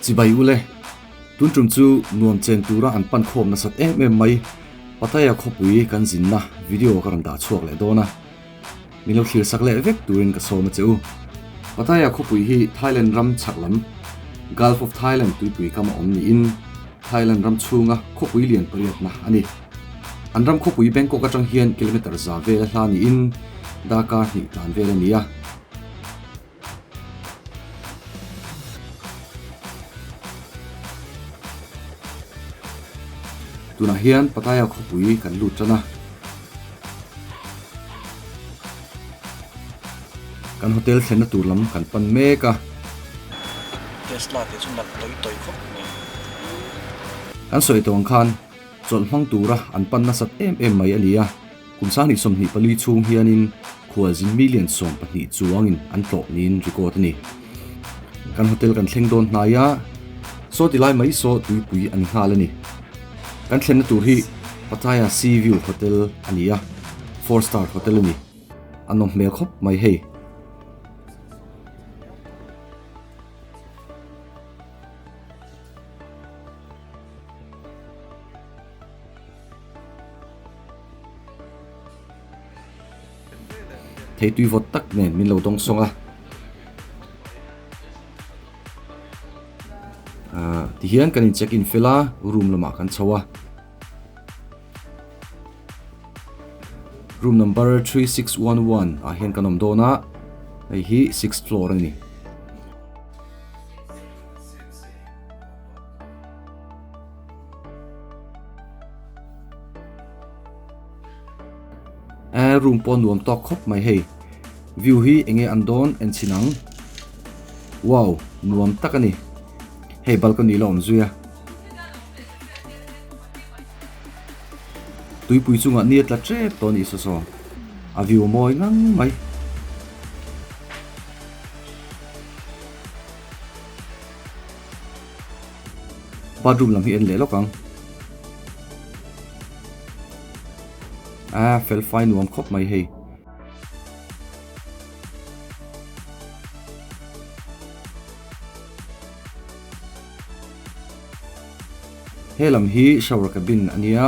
Chibai ule, tun tum chu nuam chen tura an pan khawm nasat em em mai. Pattaya khawpui kan zinna video ka rawn dah chhuak leh dawn a, min lo thlir sak leh vek turin ka sawm a che u. Pattaya khawpui hi Thailand ram chhak lam Gulf of Thailand tuipui kama awm niin Thailand ram chhunga khawpui lian pariatna a ni. An ram khawpui Bangkok atang hian kilometre za vel a hla niin darkar hnih tlan vel a ni a. Tunah hian Pattaya khawpui kan lut tan a. Kan hotel thlenna tur lam kan pan mek a. Tesla te chu nalh tawi tawi khawp mai. Kan sawi tawh ang khan chawlh hmang tura an pan nasat em em mai a ni a. Kum 2024 chhung hianin khualzin million 12 chuangin an tlawh niin record a ni. Kan hotel kan thleng dawn hnai a, saw ti lai mai saw tuipui a ni nghal a ni. Kan thlenna tur hi Pattaya Sea View Hotel a ni a, four star hotel a ni. A nawm hmel khawp mai hei. Theitui vawt tak nen min lo dawng sawng a. Ahh tihian kan in check in fel a, room lamah kan chho a. Room number 3611 ah hian kan awm dawn a, hei hi sixth floor a ni. Eh room pawh nuam tawk khawp mai hei view hi enge an dawn en chhin ang wow nuam tak a ni hei balcony la awm zui a tuipui chungah ni a tla tep tawh a nih saw saw a view mawi ngang mai. Bathroom lam hi en leh lawk ang. A fel fai nuam khawp mai hei. He lam hi shower cabin a nia.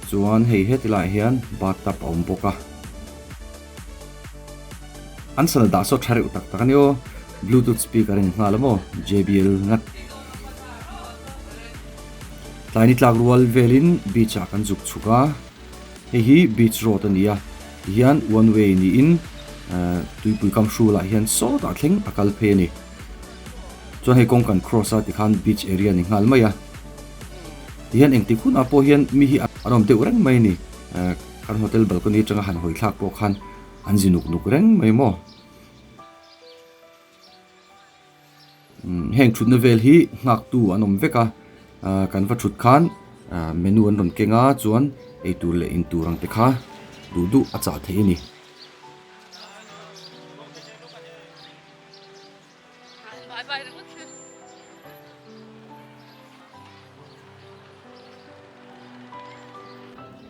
Chuan hei heti laiah hian bathtub a awm bawk a. An sana dah saw tha reuh tak tak a ni aw. Bluetooth speaker a ni nghal a maw JBL ngat. Tlai ni tlak rual velin beach ah kan zuk chhuk a. Hei hi beach road a ni a. Tihian one way niin tuipui kam hrulah hian sawtah thleng a kal phei a ni. Chuan hei kawng kan cross a tikhan beach area a ni nghal mai a. Tihian engtik hunah pawh hian mi hi an awm deuh reng mai a ni. Kan hotel balcony atanga han hawi thlak pawh khan an zi nuk nuk reng mai maw. Heng thutna vel hi nghaktu an awm vek a, kan va thut khan menu an rawn keng a chuan eitur leh intur ang te kha duh duh a chah theih a ni.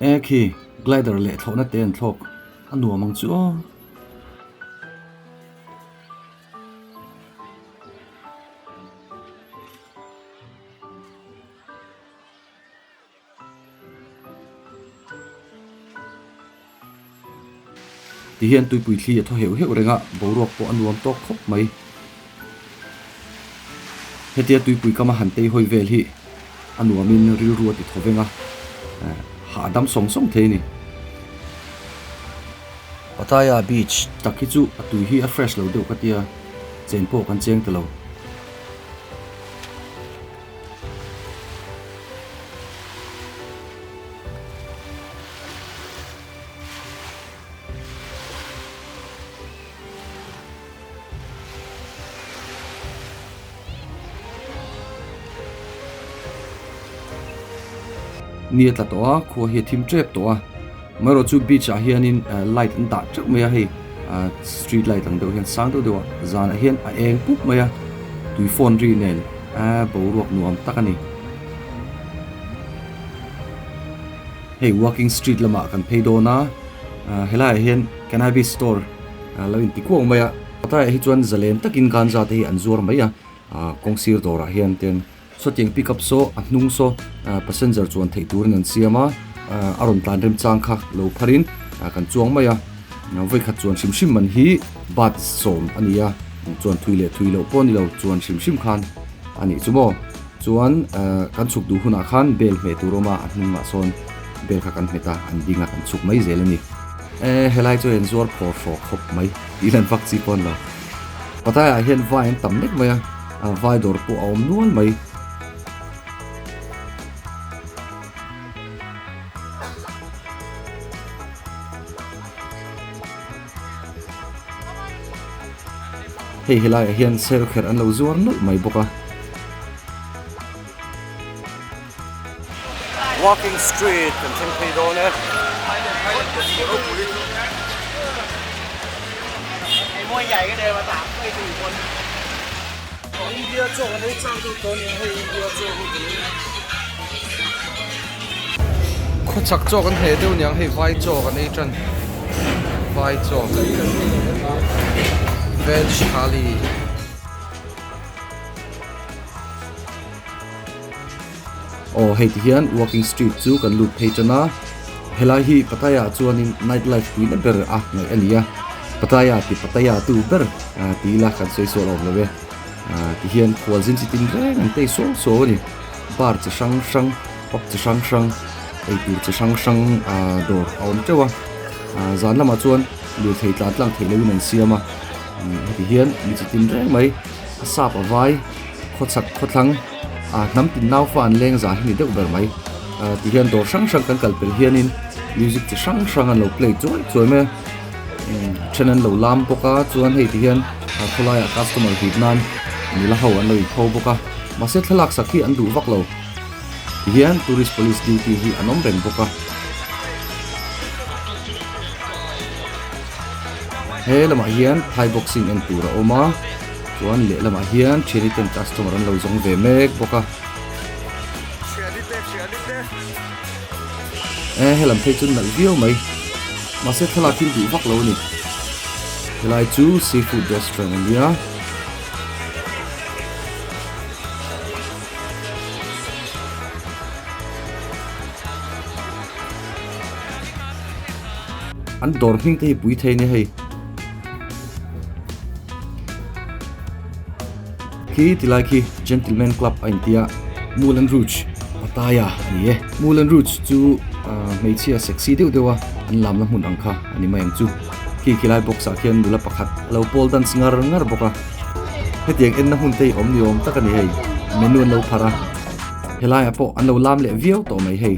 E khi glider leh thlawhna te an thlawk a nuam ang chu aw. Ti hian tuipui thli a thaw heuh heuh reng a, boruak pawh a nuam tawk khawp mai. Hetia tuipui kama han tei hawi vel hi a nuamin rilru a ti thaw veng a, hahdam sawng sawng thei a ni. Pattaya beach tak hi chu a tui hi a fresh lo deuh ka tia, chen pawh kan cheng ta lo. Ni a tla tawh a, khua hi a thim tep tawh a, amaherawh chu beach ah hianin light an dah teuh mai a hei street light ang deuh hian sang deuh deuh a zanah hian a eng pup mai a tui fawn ri nen boruak nuam tak a ni. Hei walking street lamah kan phei dawn a, helaiah hian cannabis store lo inti kuau mai a, pattaya hi chuan zalen takin ganja te hi an zuar mai a. Ah kawng sir dawrah hian ten sawtiang pick up saw a hnung saw ah passenger chuan theih turin an siam a ah a rawn tlan remchang kha lo pharin ah kan chuang mai a vawikhat chuan hrim hrim man hi baht sawm a ni a chuan thui leh thui loh pawh a ni lo chuan hrim hrim khan a nih chu maw chuan ah kan chhuk duh hunah khan bel hmeh tur a awm a a hnungah sawn bel kha kan hmet a an ding a kan chhuk mai zel a ni eh helai chu a inzuar phawr hrawk khawp mai tih lan vak chi pawh a ni lo. Pattaya ah hian vai an tam nek mai a, vai dawr pawh a awm nual mai. Hei helaiah hian serkherh an lo zuar nawlh mai bawk a. Walking street kan thleng phei dawn e. Khawchhak chaw kan hne deuh niang hei vai chaw kan ei tan vai chaw veg thali. Aw hei ti hian walking street chu kan lut phei tan a helai hi Pattaya chuanin night life puina ber a ngaih a ni a Pattaya ti Pattaya tu ber ah ti ila kan sawi sual awm lo e ah ti hian khual zin chi tin reng an tei suau suau a ni bar chi hrang hrang pub chi hrang hrang eitur chi hrang hrang ah dawr a awm teuh a ah zan lamah chuan lirthei tlan tlang theih lohin an siam a heti hian mi chi tin reng mai a sap a vai khawchhak khawthlang ah hnam tin naufa an leng zah hi ni deuh ber mai ah ti hian dawr hrang hrang kan kal pel hianin music chi hrang hrang an lo play chuai chuai mai a umm then an lo lam bawk a chuan hei ti hian ah khawlaiah customer hip nan nula ho an lo inpho bawk a mahse thlalak sak hi an duh vak lo ti hian tourist police duty hi an awm reng bawk a. He lamah hian Thai boxing en tur a awm a chuan lehlamah hian thiani ten customer an lo zawng ve mek bawk a. E helam phei chu nalh viau mai mahse thlalak hi duh vak lo a ni helai chu seafood restaurant a nia. An dawr hming te hi pui thei a nia hei. Khi tilai khi Gentleman Club a intia Moulin Rouge Pattaya a ni e. Moulin Rouge chu hmeichhia sexy deuh deuh a an lamna hmun ang kha a ni mai ang chu. Khi khilai box ah khian nula pakhat a lo pole dance ngar ngar bawk a. Hetiang enna hmun te hi awm ni awm tak a ni hei. Menu an lo pharh a. Helaiah pawh an lo lam leh viau tawh mai hei.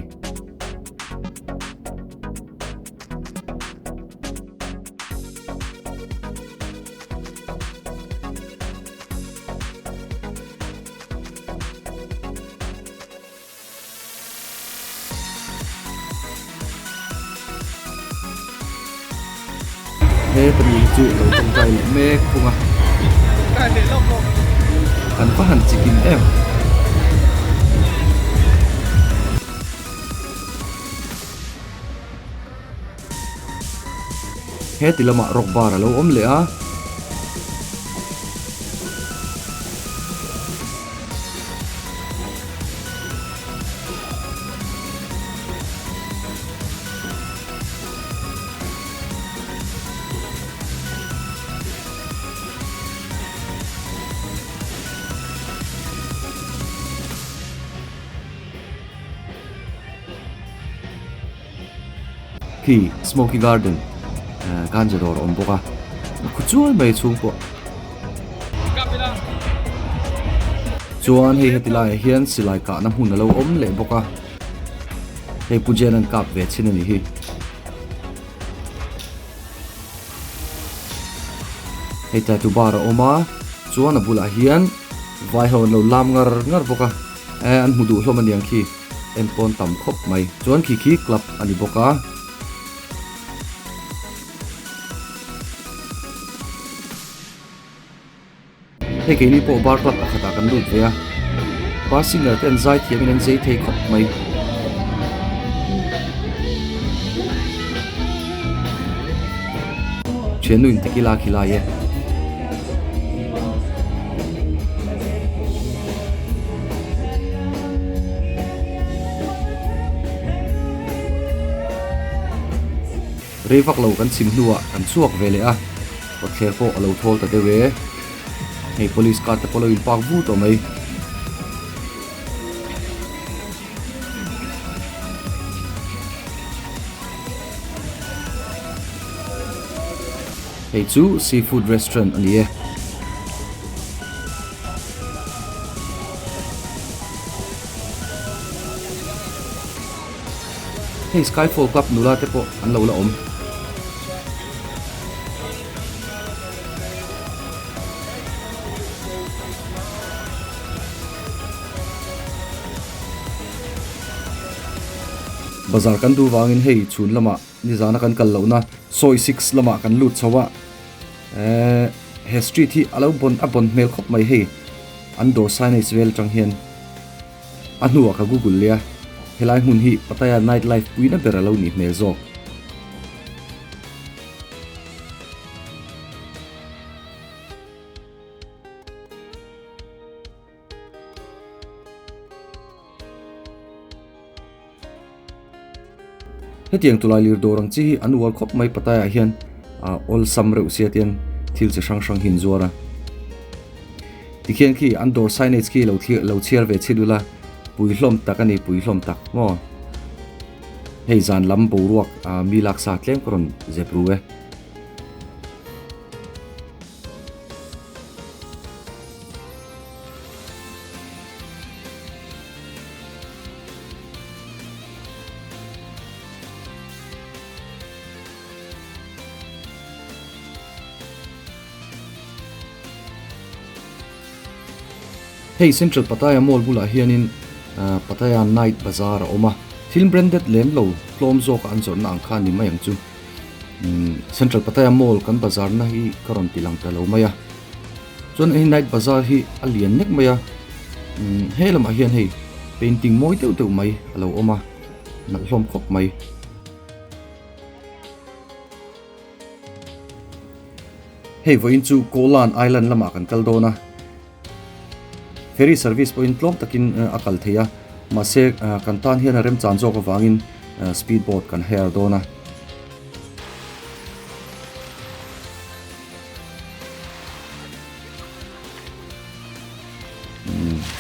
He ta mi hi chu lo tawngtai leh mek thung a an va han chikim em. Heti lamah rock bar a lo awm leh a. Khi smoky garden ganja dawr a awm bawk a khu chuai mai chhung pawh chuan hei heti laiah hian silai kahna hmun a lo awm leh bawk a hei pu jen an kap ve chin a nih hi. Hei tattoo bar a awm a chuan a bulah hian vai ho an lo lam ngar ngar bawk a eh an hmu duh hlawm a niang khi en pawn tam khawp mai chuan khi khi club a ni bawk a. Hei keini pawh bar club pakhatah kan lut ve a, bar singer te an zai thiamin an zei thei khawp mai. Thiannu in tequila khi lai e. Rei vak lo kan chim hnuah kan chhuak ve leh a, kawtthler pawh a lo thawl ta deuh e. Hei police car te pawh lo in park vu tawh mai. Hei chu seafood restaurant a ni e. Hei Skyfall Club nula te pawh an lo la awm. Bazar kan duh vangin hei chhun lamah nizana kan kal lohna Soi 6 lamah kan lut chho a, eh he street hi a lo bawn a bawn hmel khawp mai hei an dawr signage vel atang hian. A hnuah ka google leh a, helai hmun hi Pattaya night life puina ber a lo nih hmel zawk. Hetiang tulai lir dawr ang chi hi an uar khawp mai Pattaya ah hian awlsam reuh sia tian thil chi hrang hrang hi an zuar a. Tikhian khi an dawr signage khi lo thlir lo chhiar ve chhin ula pui hlawm tak a ni pui hlawm tak maw. Hei zan lam boruak mi laksa tlem ka rawn zep ru e. Hei Central Pattaya Mall bulah hianin Pattaya Night Bazaar a awm a, thil branded lem lo tlawm zawka an zawrhna ang kha a ni mai ang chu. Central Pattaya Mall kan bazar na hi ka rawn ti lang ta lo mai a, chuan hei Night Bazaar hi a lian nek mai a, he lamah hian hei painting mawi deuh deuh mai a lo awm a, nalh hlawm khawp mai. Hei vawiin chu Koh Lan Island lamah kan kal dawn a, ferry service pawhin tlawm takin a kal thei a, mahse kan tan hian a remchan zawk avangin speed boat kan hire dawn a.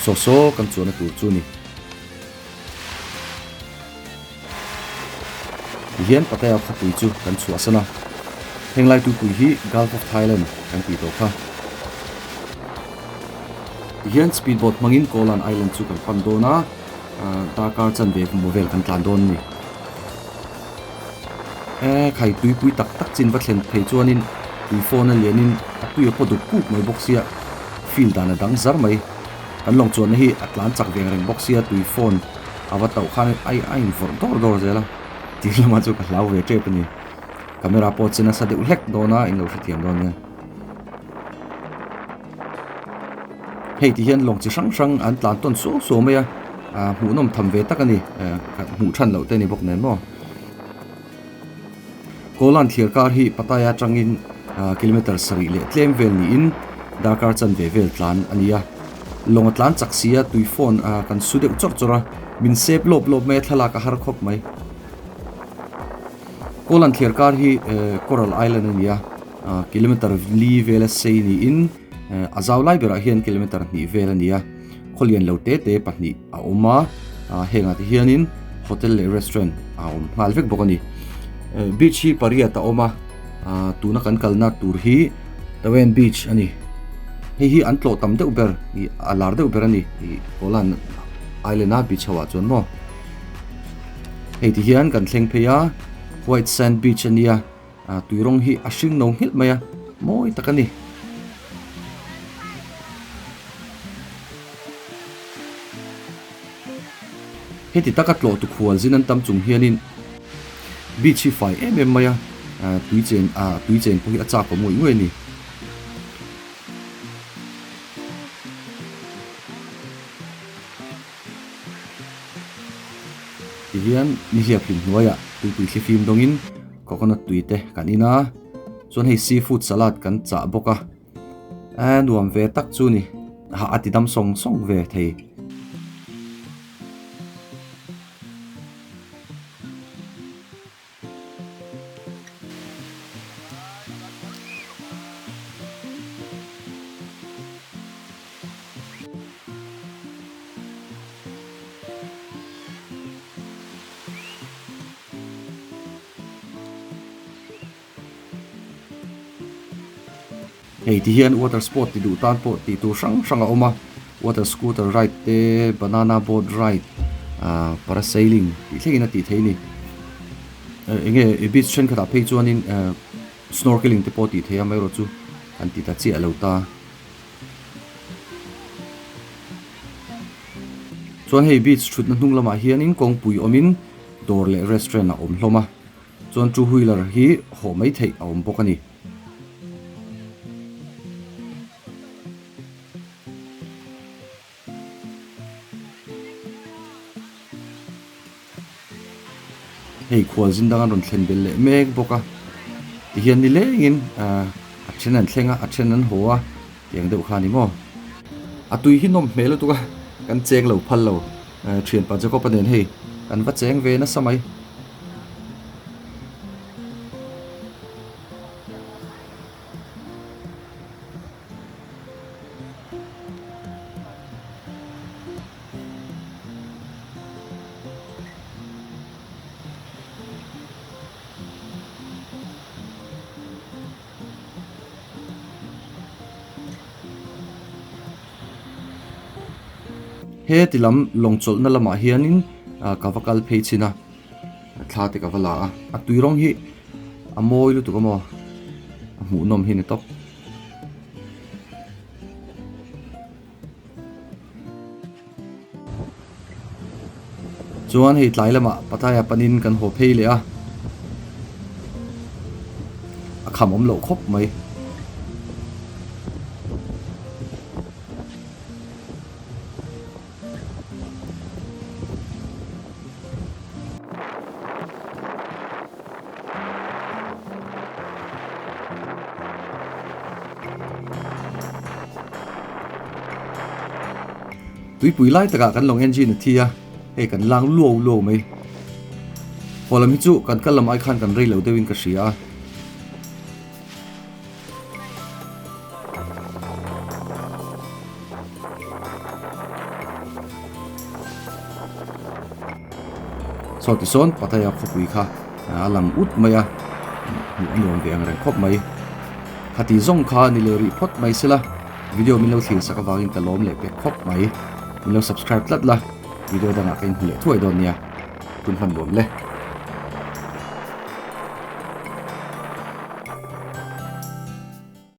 Saw saw kan chuanna tur chu a ni. Tihian Pattaya khawpui chu kan chhuahsan a, henglai tuipui hi Gulf of Thailand kan tih tawh kha. Tihian speed boat hmangin Koh Lan Island chu kan pan dawn a, darkar chanve maw vel kan tlan dawn a ni. E khai tuipui tak tak chin va thlen phei chuanin tui phone a lianin a tui a paw duk kuk mai bawk sia, feel dan a dang zar mai. Kan lawng chuanna hi a tlan chak veng reng bawk sia tui phone a va tauh khan ai a invawrh dawr dawr zel a, tih lamah chu ka hlau ve tep a ni. Camera pawh che nasa deuh hlek dawn a, in lo hrethiam dawn nia. Hei ti hian lawng chi hrang hrang an tlan tawn suau suau mai a, ah hmuhnawm tham ve tak a ni, hmuh than loh te a ni bawk nen maw. Kolan thliar kar hi Pattaya atangin kilometer sarih leh tlem vel niin darkar chanve vel tlan a ni a. Lawng a tlan chak si a, tui phone kan su deuh chawrh chawrh a, min sep lawp lawp mai a, thlalak a har khawp mai. Kolan thliar kar hi Coral Island a ni a, kilometer li vela sei niin a zau lai berah hian kilometer hnih vel a ni a, khawlian lo te te pahnih a awm a, hengah te hianin hotel leh restaurant a awm nghal vek bawk a ni. Beach hi pariat a awm a, tuna kan kalna tur hi Tawen Beach a ni. Hei hi an tlawh tam deuh ber, a lar deuh ber a ni, Kolan Island a beach ho ah chuan maw. Hei ti hian kan thleng phei a, White Sand Beach a nia. Ah tui rawng hi a hring no nghilh mai a, mawi tak a ni. Heti taka tlawh tu khual zin an tam chung hianin beach hi fai em em mai a, ah tui chen ah tui chen pawh hi a chak awm ngawih ngawih a ni. Tihian nihliap hlim hnuaiah tuipui thlifim dawngin coconut tui te kan in a, chuan hei seafood salad kan chah bawk a, eh nuam ve tak chu ni, hah a ti dam sawng sawng ve thei. Hei ti hian water sport ti duh tan pawh tih tur hrang hrang a awm a, water scooter ride te, banana boat ride, ah parasailing tih thlengin a tih theih a ni. Eng nge i beach thenkhatah phei chuanin snorkeling te pawh a tih theih a, amaherawhchu an ti ta chiah lo ta. Chuan hei beach thutna hnung lamah hianin kawngpui awmin dawr leh restaurant a awm hlawm a, chuan two wheeler hi hawh mai theih a awm bawk a ni. Hei khual zin dang an rawn thlen belh leh mek bawk a, tihian ni lengin ahh a then an thleng a, a then an haw a tiang deuh kha a ni maw. A tui hi nawm hmel lutuk a, kan cheng lo phal lo, thianpa Jacob-a nen hei kan va cheng ve nasa mai. He ti lam lawng chawlhna lamah hianin ka va kal phei chhin a, thla te ka va la a, a tui rawng hi a mawi lutuk a maw a hmuhnawm hi a ni tawp. Chuan hei tlai lamah Pattaya panin kan haw phei leh a, a kham awm loh khawp mai. Tuipui lai takah kan lawng engine a thi a, hei kan lang luau luau mai. Haw lam hi chu kan kal lam ai khan kan rei lo deuhin ka hria a. Saw tisawn Pattaya khawpui kha a lang ut mai a, hmuh a nuam ve ang reng khawp mai. Khati zawng kha ni leh rih phawt mai sela, video min lo thlir sak avangin ka lawm leh pek khawp mai. Min lo subscribe tlat la, video dangah ka inhmu leh thuai dawn nia. Hun hman nuam le.